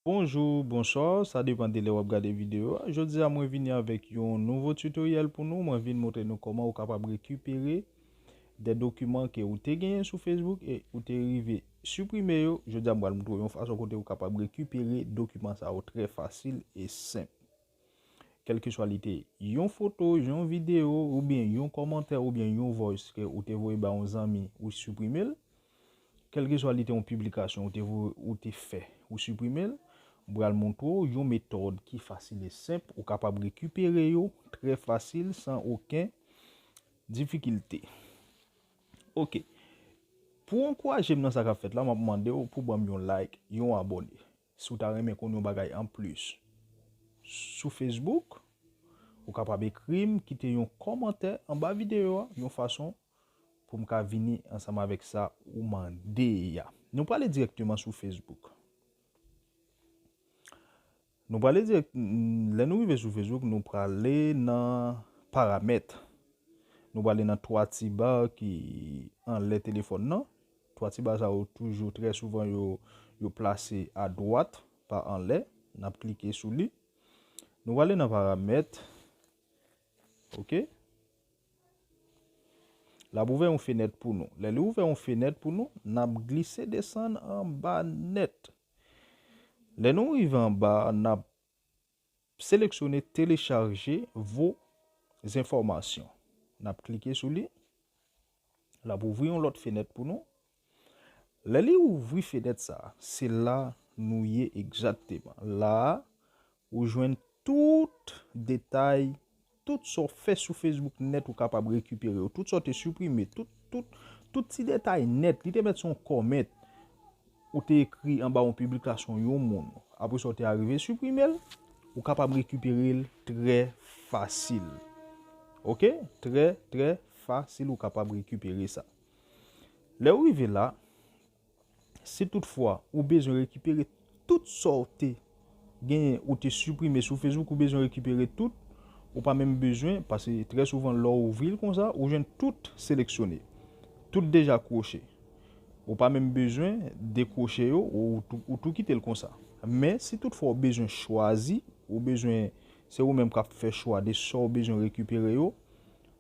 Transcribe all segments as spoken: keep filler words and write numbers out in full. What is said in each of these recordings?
Bonjou, bonswa, sa depann de lè w ap gade videyo a. Jodi a, mwen vini avèk yon nouvo tutoriel pou nou. Mwen vin montre nou kòman ou kapab rekipere de dokiman ke ou te genyen sou Facebook e ou te rive siprime yo. Jodi a, m pral montre w yon fason kote ou kapab rekipere dokiman sa yo trè fasil e senp. Kèlkeswa li te yon foto, yon videyo, oubyen yon kòmantè, oubyen yon voice ke ou te voye ba yon zanmi, ou siprime l. Kèlkeswa li te yon piblikasyon ou te vo-, ou te fè, ou siprime l. M pral montre w yon metòd ki fasil e senp, ou kapab rekipere yo trè fasil, san okenn difikilte. Ok. Pou ankouraje m nan sa k ap fèt la, m ap mande w pou ban m yon like, yon abòne. Si w ta renmen konn yon bagay anplis sou Facebook, ou kapab ekri m, kite yon kòmantè anba videyo a, yon fason pou m ka vini ansanm avèk sa ou mande a. Nou prale dirèkteman sou Facebook. Nou prale dirèk, lè nou rive sou Facebook, nou prale nan paramèt. Nou prale nan twa ti ba ki anlè telefòn nan. Twa ti ba sa yo toujou, trè souvan, yo, yo plase adwat pa anlè. N ap klike sou li. Nou prale nan paramèt. Ok. L ap ouvè yon fenèt pou nou. Lè li ouvè yon fenèt pou nou, n ap glise desann anba nèt. Lè nou rive anba, n ap seleksyone télécharger vos informations. N ap klike sou li. L ap ouvri yon lòt fenèt pou nou. Lè li ouvri fenèt sa, se la nou ye egzakteman. La a, ou jwenn tout detay, tout sa w fè sou Facebook nèt ou kapab rekipere yo. Tout sa w te siprime, tout, tout, tout ti detay nèt. Li te mèt se yon comment ou te ekri anba yon piblikasyon yon moun. Apre sa, w te arive siprime l, ou kapab rekipere l trè fasil. Ok? Trè, trè fasil, ou kapab rekipere sa. Lè w rive la, si toutfwa ou bezwen rekipere tout sa w te genyen, ou te siprime sou Facebook, ou bezwen rekipere tout, ou pa menm bezwen, paske trè souvan, lè w ouvri l konsa, ou jwenn tout seleksyone. Tout deja kwoche. Ou pa menm bezwen dekwoche yo, ou, ou tou, ou tou kite l konsa. Men, si toutfwa w bezwen chwazi, ou bezwen, se ou menm k ap fè chwa de sa w bezwen rekipere yo,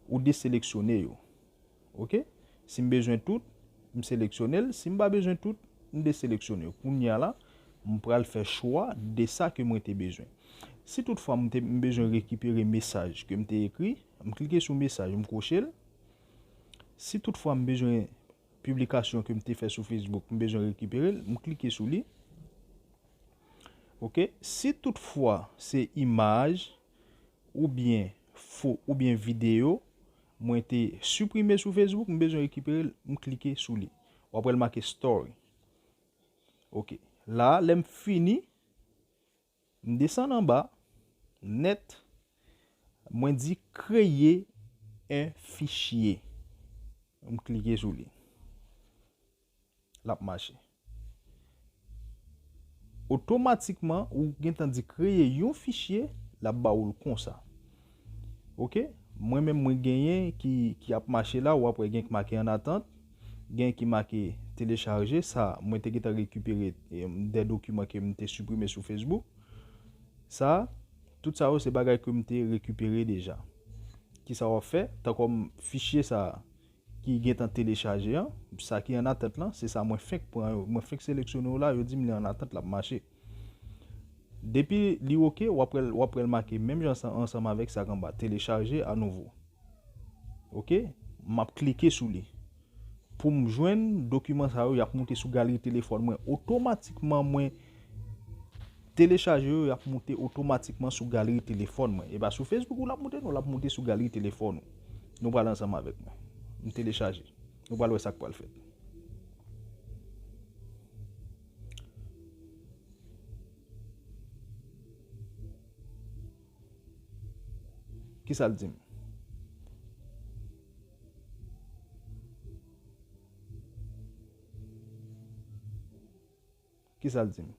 ou deseleksyone yo. Ok? Si m bezwen tout, m seleksyone l. Si m pa bezwen tout, m deseleksyone l. Kounye a la, m pral fè chwa de sa ke mwen te bezwen. Si toutfwa m te, m bezwen rekipere mesaj ke m te ekri, m klike sou mesaj, m kwoche l. Si toutfwa m bezwen piblikasyon ke m te fè sou Facebook, m bezwen rekipere l, m klike sou li. Ok? Si toutfwa se imaj, oubyen fo, oubyen videyo, mwen te siprime sou Facebook, m bezwen rekipere l, m klike sou li. W ap wè l make story. Ok. La, lè m fini, m desann anba, nèt, mwen di créer un fichier. M klike sou li. L ap mache. Otomatikman, ou gentan di kreye yon fichye, l ap ba ou l konsa. Ok? Mwen menm, mwen genyen ki, ki ap mache la, w ap wè gen ki make en attente, gen ki make télécharger, sa, mwen te gentan rekipere, eh, de dokiman ke m te siprime sou Facebook. Sa, tout sa yo se bagay ke m te rekipere deja. Kisa w ap fè? Tankou fichye sa, ki gentan telechaje an, sa ki an atant lan, se sa mwen fenk pran yo. Mwen fenk seleksyone yo la, yo di m li an atant, l ap mache. Depi li oke, w ap wè l, w ap wè l make menm jan ansanm avèk sa k anba, télécharger à nouveau. Oke? M ap klike sou li. Pou m jwenn dokiman sa yo, y ap moute sou galri telefòn mwen. Otomatikman, mwen telechaje yo, y ap moute otomatikman sou galri telefòn mwen. E pa sou Facebook ou l ap moute, non, l ap moute sou galri telefòn ou. Nou pral ansanm avèk mwen. M telechaje. Nou pral wè sa k pral fèt. Kisa l di m? Kisa l di m?